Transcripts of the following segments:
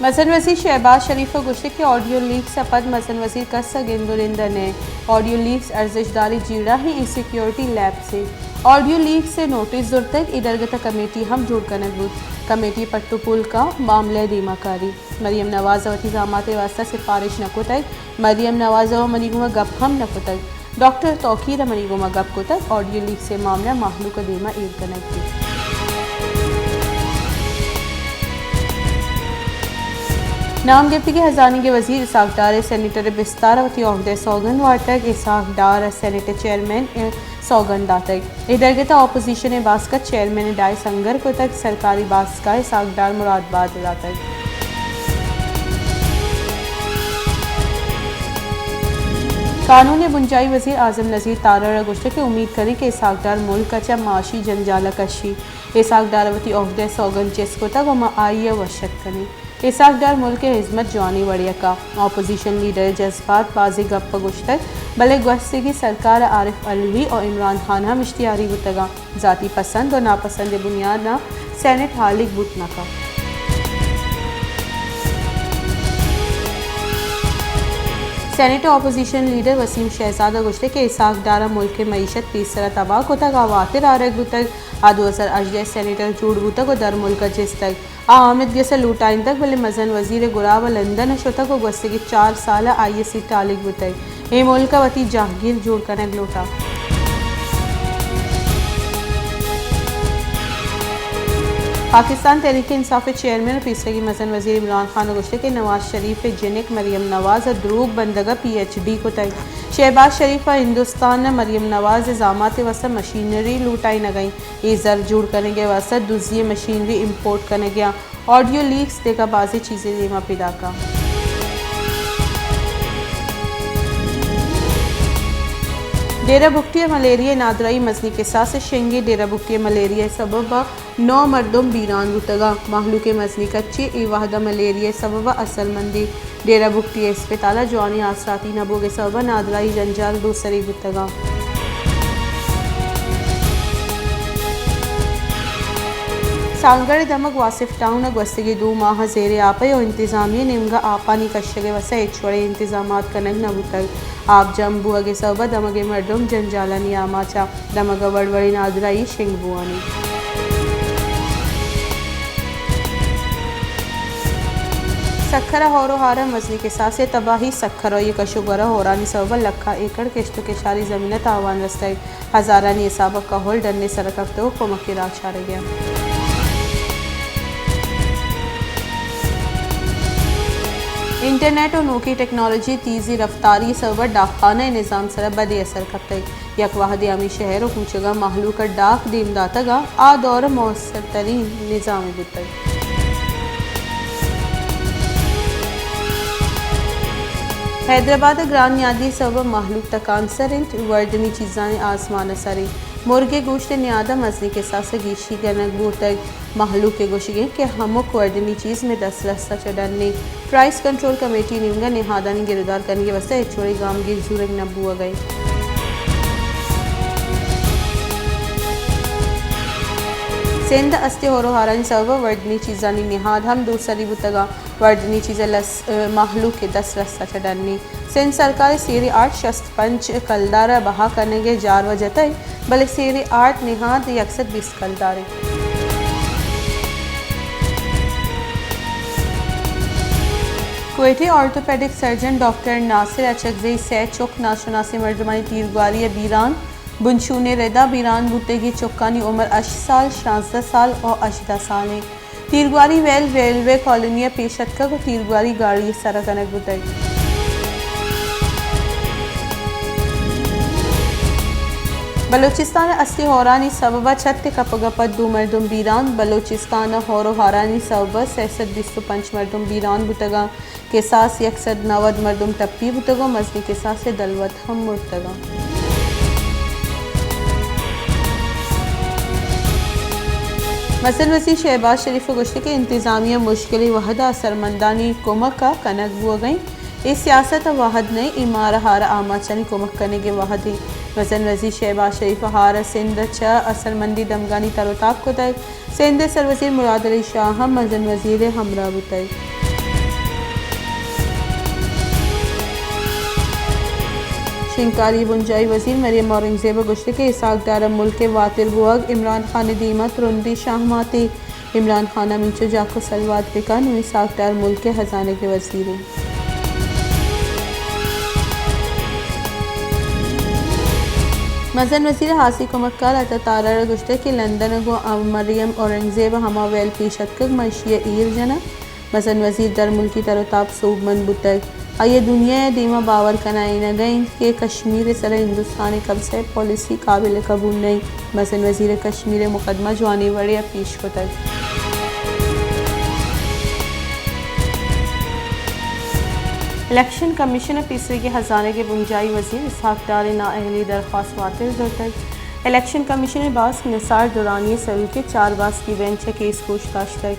مزن وزیر شہباز شریف ءَ گوشتگ کہ آڈیو لیکس ءَ پد مزن وزیر کس ءَ گند ءُ نند ءَ نہ اِنت۔ آڈیو لیکس ارزشت داریں جیڑہ ایں، اے سیکیورٹی لیپس ایں۔ آڈیو لیکس ءِ نوٹس زرتگ، اے درگت ءَ کمیٹی ہم جوڑ کنگ بوت۔ کمیٹی پٹ ءُ پول کاں، معاملہ ءِ دیما کاری۔ مریم نواز ءَ وتی زامات ءِ واستہ سفارش نہ کتگ۔ مریم نواز ءَ منی گوما گپ ہم نہ کتگ۔ ڈاکٹر توقیر ءَ منی گوما گپ کتگ، آڈیو لیکس ءِ معاملہ مہلوک ءِ دیما ایر کنگ بیت۔ نام گپتگیں ہزانگی وزیر اسحاق ڈار ءَ سینیٹر ءِ بستار ءَ وتی عہدہ ءِ سوگند وارتگ۔ اسحاق ڈار ءَ سینیٹ ءِ چیئرمین ءِ سوگند داتگ۔ اے درگت ءَ اپوزیشن ءِ باسک ءَ چیئرمین ءِ ڈائس انگر کتگ، سرکاری باسک ءَ اسحاق ڈار مراد بات داتگ۔ قانون ءِ بنجاہی وزیر اعظم نذیر تارڑ ءَ گوشتگ کہ امید کنیں کہ اسحاق ڈار ملک ءَ چہ معاشی جنجال ءَ کشی۔ اسحاق ڈار ءَ وتی عہدہ ءِ سوگند چست کتگ ءُ ما آئی ءَ وش اتک کنیں۔ اسحاق ڈار ملک ءِ ہزمت جوانیں وڑے ءَ کاں۔ اپوزیشن لیڈر ءِ جذبات بازیں گپ ءَ گوشتگ، بلے گوستگیں سرکار ءَ عارف علوی ءُ عمران خان ہم اشتہاری بوتگ اَنت۔ ذاتی پسند ءُ ناپسند ءِ بنیاد ءَ سینیٹ ہالیگ بوت نہ کنت۔ سینیٹ ءِ اپوزیشن لیڈر وسیم شہزاد ءَ گوشتگ کہ اسحاق ڈار ءَ ملک ءِ معیشت پیسر ءَ تباہ کتگ، آ واتر آرگ بوتگ، آ دو ہزار ہژدہ ءَ سینیٹر جوڑ بوتگ ءُ در ملک ءَ چستگ۔ آ آمید گس ءَ لوٹائینتگ، بلے مزن وزیر ءِ گراب ءَ لندن ءَ شتگ ءُ گوستگیں چار سال ءَ آئی ءِ سیٹ ہالیگ بوتگ۔ اے ملک ءَ وتی جہگیر جوڑ کنگ لوٹاں۔ پاکستان تحریک انصاف ءِ چیئرمین ءُ پیسریگیں مزن وزیر عمران خان ءَ گوشتگ کہ نواز شریف ءِ جنک مریم نواز ءَ دروگ بندگ ءَ پی ایچ ڈی کتگ۔ شہباز شریف ءَ ہندوستان ءَ مریم نواز ءِ زامات ءِ واستہ مشینری لوٹائینگ ءَ اِنت۔ اے زر جوڑ کنگ ءِ واستہ دزی ءِ مشینری امپورٹ کنگ ءَ آں۔ آڈیو لیکس دگہ بازیں چیزے دیما پیداک اَنت۔ ڈیرہ بگٹی ءَ ملیریا ءِ نادراہی مزنیں کساس ءِ شنگ اِنت۔ ڈیرہ بگٹی ءَ ملیریا ءِ سبب ءَ نو مردم بیران بوتگ اَنت۔ مہلوک ءِ مزنیں کچے اے وہد ءَ ملیریا ءِ سبب ءَ اثرمند اِنت۔ ڈیرہ بگٹی ءِ ہسپتال ءَ جوانیں آسراتی نہ بوگ ءِ سبب ءَ نادراہی جنجال دوسری بوتگ اَنت۔ سانگڑ ءِ دمگ واصف ٹاؤن ءَ گوستگیں دو ماہ ءَ زیر آپ ءَ ءُ انتظامیہ ءِ نیمگ ءَ آپانی کشگ ءِ واستہ ہچ وڑیں انتظامات کنگ نہ بوتگ۔ آپ جم بوگ ءِ سبب ءَ دمگ ءِ مردم جنجالانی آماچ اَنت۔ دمگ ءَ وڑ وڑیں نادراہی شنگ بوان اَنت۔ سکھر ءَ ہور ءُ ہار ءِ مزنیں کساسے ءَ تباہی۔ سکھر ءِ کش ءُ گور ءَ ہورانی سبب ءَ لکھاں ایکڑ کشت ءُ کشاری زمین ءَ تاوان رستگ۔ ہزارانی حساب ءَ کہول ڈن ءِ سر ءَ کپتگ ءُ کمک ءِ راہ چارگ ءَ اَنت۔ انٹرنیٹ ءُ نوکیں ٹیکنالوجی ءِ تیزیں رفتاری ءِ سبب ءَ ڈاکخانہ ءِ نظام ءِ سر ءَ بدیں اثر کپتگ۔ یک وہدے ہمے شہر ءُ کوچگاں مہلوک ءَ ڈاک دیم داتگ اَنت، آ دور ءِ مؤثر تریں نظامے بوتگ۔ حیدرآباد ءَ گران نیادی ءِ سبب ءَ مہلوک تکانسر اِنت، وردنی چیزانی آزمان ءَ سر اِنت۔ مرگ ءِ گوشت ءِ نیاد ءَ مزنیں کساس ءَ گیشی کنگ بوتگ۔ مہلوک ءِ گوشگ اِنت کہ ہمک وردنی چیز مئے دسترس ءَ چہ ڈن اِنت۔ پرائس کنٹرول کمیٹی ءِ نیمگ ءَ نہادانی گرودار کنگ ءِ واستہ ہچ وڑیں گامگیج زورگ نہ بوگ ءَ اِنت۔ سندھ ءَ استیں ہور ءُ ہارانی سبب ءَ وردنی چیزانی نہاد ہم دوسری بوتگ اَنت۔ وردنی چیز ءِ لس، مہلوک ءِ دسترس ءَ چہ ڈن اِنت۔ سندھ سرکار ءِ سیری آرٹ شست پنچ کلدار ءَ بہا کنگ ءِ جار ءَ جتگ، بلے سیری آرٹ نہاد یک سد بیست کلدار اِنت۔ کوئٹہ ءِ آرتھوپیڈک سرجن ڈاکٹر ناصر اچکزئی ءِ سئے چک ناشناسیں مردمانی تیرگواری ءَ بیران۔ بنچونیں رد ءَ بیران بوتگیں چکانی عمر ہشت سال، شانزدہ سال ءُ ہژدہ سال اِنت۔ تیرگواری ویل ریلوے کالونی ءَ پیش اتکگ ءُ تیرگواری گاڑی ءِ سر ءَ کنگ بوتگ۔ بلوچستان ءَ استیں ہورانی سبب ءَ چھت ءِ کپگ ءَ پد دو مردم بیران۔ بلوچستان ءَ ہور ءُ ہارانی سبب ءَ سئے سد بیست ءُ پنچ مردم بیران بوتگ اَنت۔ کساس یک سد نود مردم ٹپی بوتگ ءُ مزنیں کساسے ءِ دلوت ہم مرتگ اَنت۔ مزن وزیر شہباز شریف ءَ گوشتگ کہ انتظامیہ مشکلیں وہد ءَ اثرمندانی کمک ءَ کنگ بوگ ءَ اِنت۔ اے سیاست ءِ وہد نہ اِنت، اے مار ءُ ہار ءِ آماچانی کمک کنگ ءِ وہد اِنت۔ مزن وزیر شہباز شریف ءَ ہار ءَ سندھ ءَ چہ اثرمندیں دمگانی تر ءُ تاب کتگ۔ سندھ ءِ سروزیر مراد علی شاہ ہم مزن وزیر ءِ ہمراہ بوتگ۔ شنگکاری ءِ بنجاھی وزیر مریم اورنگزیب ءَ گوشتگ کہ اسحاق ڈار ءِ ملک ءِ واتر بوگ عمران خان ءِ دیم ءَ ترندیں شہماتے۔ عمران خان ہمینچو جاک ءُ سلوات بکن، نوں اسحاق ڈار ملک ءِ ہزانگ ءِ وزیر انت۔ مزن وزیر ءِ ہاسی کمکار عطا تارڑ ءَ گوشتگ کہ لندن ءَ گوں مریم اورنگزیب ءَ ہما ویل پیش اتکگ، من ایشی ءَ ایر جناں۔ مزن وزیر درملکی تر ءُ تاب ءَ سوبمند بوتگ۔ آئی ءَ دنیا ءِ دیم ءَ باور کنائینگ ءَ انت کہ کشمیر ءِ سر ءَ ہندوستان ءِ قبضہ ءِ پالیسی قابل قبول نہ انت۔ مزن وزیر ءَ کشمیر ءِ مقدمہ جوانیں وڑے ءَ پیش کتگ۔ الیکشن کمیشن ءَ پیسریگیں ہزانگ ءِ بنجاھی وزیر اسحاق ڈار ءِ نااہلی ءِ درخواست واتر زرتگ۔ الیکشن کمیشن ءِ باسک نثار درانی ءِ سروکی ءَ چار باسکی بینچ ءَ کیس گوش داشتگ۔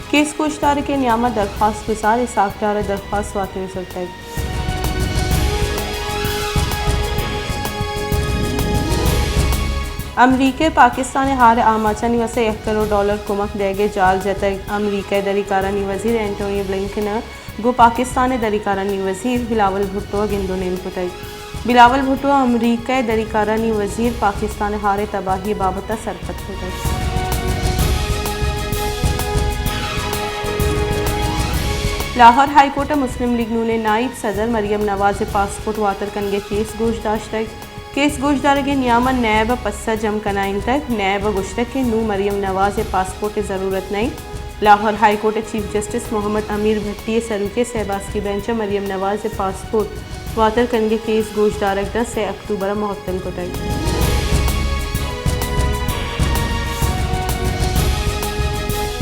کیس گوشدارگ ءِ نیام ءَ درخواست گزار اسحاق ڈار ءَ درخواست واتر زرتگ۔ امریکہ ءَ پاکستان ءِ ہار ءِ آماچانی واستہ یک کروڑ ڈالر کمک دئیگ ءِ جال جتگ۔ امریکہ ءِ دری کارانی وزیر اینٹونی بلنکن ءَ گوں پاکستان ءِ دری کارانی وزیر بلاول بھٹو ءَ گند ءُ نند کتگ۔ بلاول بھٹو ءَ امریکہ ءِ دری کارانی وزیر پاکستان ءِ ہار ءِ تباہی ءِ بابت ءَ سرپد کتگ۔ لاہور ہائی کورٹ ءَ مسلم لیگ نون ءِ نائب صدر مریم نواز ءِ پاسپورٹ واتر کنگ ءِ کیس گوش داشتگ۔ کیس گوشدارگ ءِ نیام ءَ نیب ءَ پسہ جم کنائینتگ۔ نیب ءَ گوشتگ کہ نوں مریم نواز ءِ پاسپورٹ ءِ ضرورت نہ انت۔ لاہور ہائی کورٹ ءِ چیف جسٹس محمد امیر بھٹی ءِ سروکی ءِ سئے باسکی بینچ ءَ مریم نواز ءِ پاسپورٹ واتر کنگ ءِ کیس گوشدارگ داں سئے اکتوبر ءَ معطل کتگ۔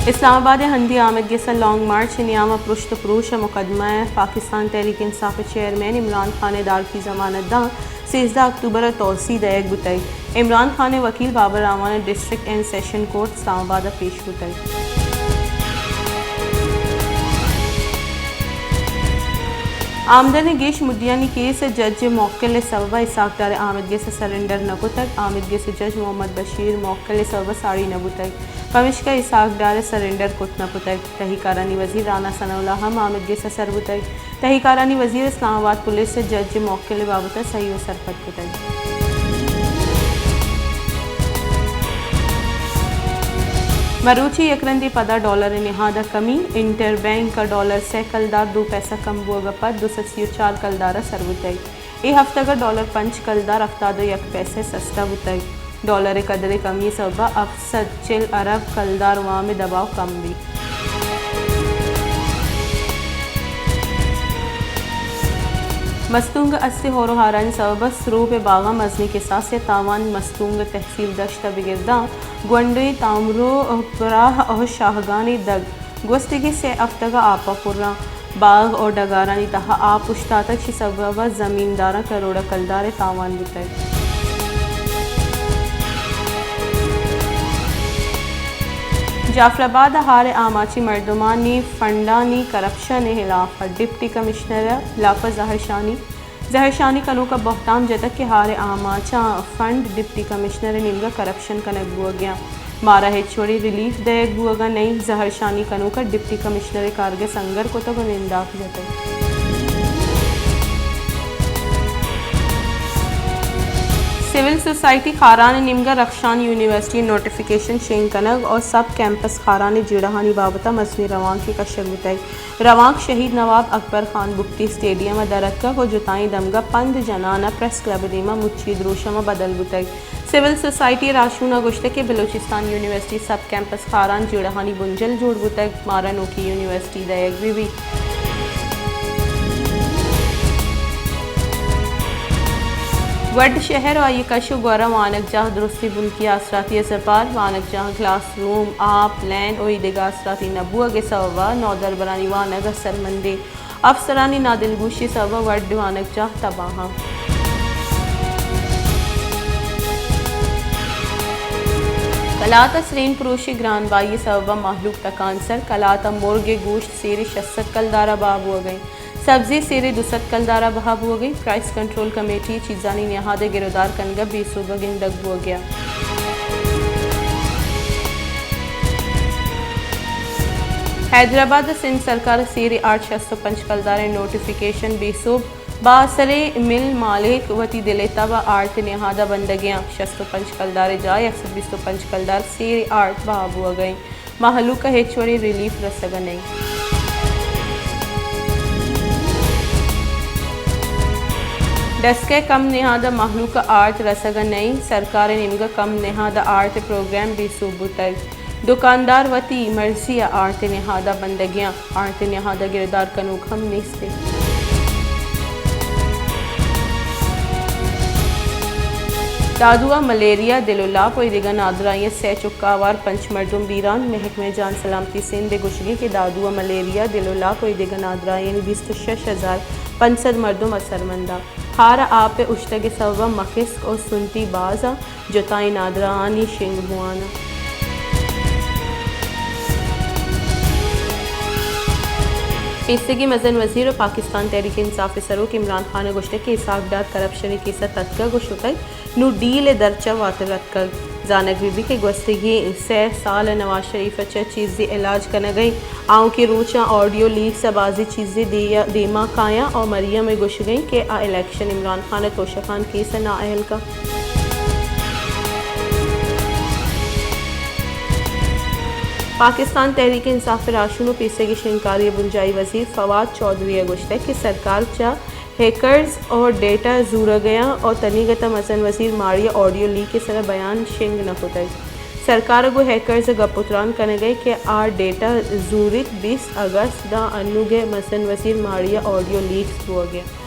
اسلام آباد ءَ ہندی آمدگس ءَ لانگ مارچ ءِ نیام ءَ پرشت ءُ پروش ءِ مقدمہ ءَ پاکستان تحریک انصاف ءِ چیئرمین عمران خان ءِ عدالتی ضمانت داں سیزدہ اکتوبر ءَ توسیع دئیگ بوتگ۔ عمران خان ءِ وکیل بابر اعوان ءَ ڈسٹرکٹ اینڈ سیشن کورٹ اسلام آباد ءَ پیش بوتگ۔ آمدن ءِ گیش مڈیانی کیس ءَ جج ءِ موکل ءِ سبب ءَ اسحاق ڈار ءِ آمدگس ءَ سرنڈر نہ کتگ۔ آمدگس ءِ جج محمد بشیر موکل ءِ سبب ءَ ساڑی نہ بوتگ، پمیشکا اسحاق ڈار ءَ سرنڈر کت نہ کتگ۔ تہی کارانی وزیر رانا ثناء اللہ ہم آمدگس ءَ سر بوتگ۔ تہی کارانی وزیر اسلام آباد پولیس ءَ جج ءِ موکل ءِ بابت ءَ سہی ءُ سرپد کتگ۔ مروچی یک رندے پدا ڈالر ءِ نہاد ءَ کمی، انٹر بینک ءَ ڈالر سئے کلدار دو پیسہ کم بوگ ءَ پد دو سد سی ءُ چار کلدار ءَ سر بوتگ۔ اے ہفتگ ءَ ڈالر پنچ کلدار ہفتاد ءُ یک پیسہ سستا بوتگ۔ ڈالر ءِ قدر ءِ کمی ءِ سبب ءَ ہفت سد چل ارب کلدار وام ءِ دباؤ کم بیت۔ مستونگ ءَ است ءِ ہور ءُ ہارانی سبب ءَ سروپ ءِ باغاں مزنیں کساسے ءَ تاوان۔ مستونگ ءِ تحصیل دشت ءَ بگر داں گونڈویں تامرو، پراہ ءُ شاہگان ءِ دگ گوستگیں سئے ہفتگ ءَ آپ ءَ پراں۔ باغ ءُ ڈگارانی تہا آپ اوشتاتگ، چی سبب ءَ زمینداراں کروڑ ءَ کلدار ءِ تاوان بوتگ۔ جعفر آباد ءَ ہار ءِ آماچیں مردمانی فنڈانی کرپشن ءِ ہلاف ءَ ڈپٹی کمشنر ءِ ہلاف ءَ زہرشانی۔ زہرشانی کنوک ءَ بہتام جتگ کہ ہار ءِ آماچاں فنڈ ڈپٹی کمشنر ءِ نیمگ ءَ کرپشن کنگ بوگ ءَ انت۔ مارا ہچ وڑیں ریلیف دئیگ بوگ ءَ نہ انت۔ زہرشانی کنوک ءَ ڈپٹی کمشنر ءِ کارگ ءَ سنگر کتگ ءُ ننداک جتگ۔ سول سوسائٹی خاران ءِ نیمگ ءَ رخشان یونیورسٹی ءِ نوٹیفکیشن شنگ کنگ ءُ سب کیمپس خاران ءِ جیڑہانی بابت ءَ مزنیں روانکے کشگ بوتگ۔ روانک شہید نواب اکبر خان بگٹی اسٹیڈیم ءَ در اتکگ ءُ جتائیں دمگ ءَ پنت جنان ءَ پریس کلب ءِ دیم ءَ مچی دروشم ءَ بدل بوتگ۔ سول سوسائٹی ءِ راہشون ءَ گوشتگ کہ بلوچستان یونیورسٹی سب کیمپس خاران جیڑہانی بنجل جوڑ بوتگ، مارا نوکیں یونیورسٹی دئیگ بہ بیت۔ وڈھ شہر ءُ آئی ءِ کش ءُ گور ءَ وانگجاہ درستیں بنکی آسراتی ءَ زبہر، وانگجاہ گلاس روم، آپ، لین ءُ اے دگہ آسراتی نہ بوگ ءِ سبب ءَ نودربرانی وانگ ءَ سرمندیں۔ افسرانی نادلگوشی ءِ سبب ءَ وڈھ وانگجاہ تباہ اَنت۔ کلات ءَ سرین پروشی ءِ گران بہائی ءِ سبب ءَ مہلوک ٹکانسر، کلات ءَ مرگ ءِ گوشت سیرے شش سد کلدار ءَ بہا بوگ ءَ اِنت۔ سبزی سیرے دو سد کلدار ءَ بہا بوگ ءَ اِنت۔ پرائس کنٹرول کمیٹی ءَ چیزانی نہاد ءِ گرودار کنگ ءَ بے سوب ءَ گندگ بوگ ءَ اِنت۔ حیدرآباد ءَ سندھ سرکار ءِ سیرے آرٹ شست ءُ پنچ کلدار ءِ نوٹیفکیشن بے سوب، باسریں مل مالک وتی دل ءِ تب ءَ آرت ءِ نہاد ءَ بندگیاں، شست ءُ پنچ کلدار ءِ جاہ یک سد بیست ءُ پنچ کلدار سیر آرت بہا بوگ ءَ اِنت، مہلوک ءَ ہچ وڑیں ریلیف رسگ ءَ نہ اِنت۔ ڈسک ءِ کم نہاد ءَ مہلوک ءَ آرت رسگ ءَ نہ اِنت، سرکار ءِ نیمگ ءَ کم نہاد ءَ آرت ءِ پروگرام بے سوب بوتگ۔ دکاندار وتی مرضی ءَ آرت ءِ نہاد ءَ بندگیاں، آرت ءِ نہاد ءَ گردار کنوک ہم نیست اِنت۔ دادو ءَ ملیریا، دل ءُ لاپ ءُ دگہ نادراہی ءَ سئے چکا ہوار پنچ مردم بیران، محکمہ جان سلامتی سندھ ءِ گوشگ اِنت کہ دادو ءَ ملیریا، دل ءُ لاپ ءُ دگہ نادراہیانی بیست ءُ شش ہزار پنچ سد مردم اثرمند اَنت۔ ہار ءَ آپ ءِ اوشتگ ءِ سبب ءَ مکسک ءُ سنٹی باز اَنت، جتائیں نادراہانی شنگ بوان اَنت۔ پیسریگیں مزن وزیر ءُ پاکستان تحریک انصاف ءِ سروک عمران خان ءَ گوشتگ کہ اسحاق ڈار کرپشن ءِ کیس ءَ تتکگ ءُ شتگ، نوں ڈیل ءِ درچ ءَ واتر اتکگ۔ زانگ بہ بیت کہ گوستگیں سئے سال ءَ نواز شریف ءَ چہ چیزے علاج کنگ ءَ اِنت، آؤکیں روچاں آڈیو لیکس ءَ بازیں چیزے دے-، دیما کایاں ءُ مریم ءِ گوشگ ءَ اِنت کہ آ الیکشن عمران خان ءِ توشہ خان کیس ءَ نااہل کنت۔ پاکستان تحریک انصاف ءِ راہشون ءُ پیسریگیں شنگکاری ءِ بنجاہی وزیر فواد چوہدری ءَ گوشتگ کہ سرکار چہ ہیکرز ءَ ڈیٹا زورگ ءَ اِنت ءُ تنیگت ءَ مزن وزیر ماڑی ءَ آڈیو لیک ءِ سرا بیان شنگ نہ کتگ۔ سرکار ءَ گوں ہیکرز ءَ گپ ءُ تران کنگ ءَ اِنت کہ آ ڈیٹا زوریت، بیست اگست داں انوگہ مزن وزیر ماڑی ءَ آڈیو لیکس بوگ ءَ اِنت۔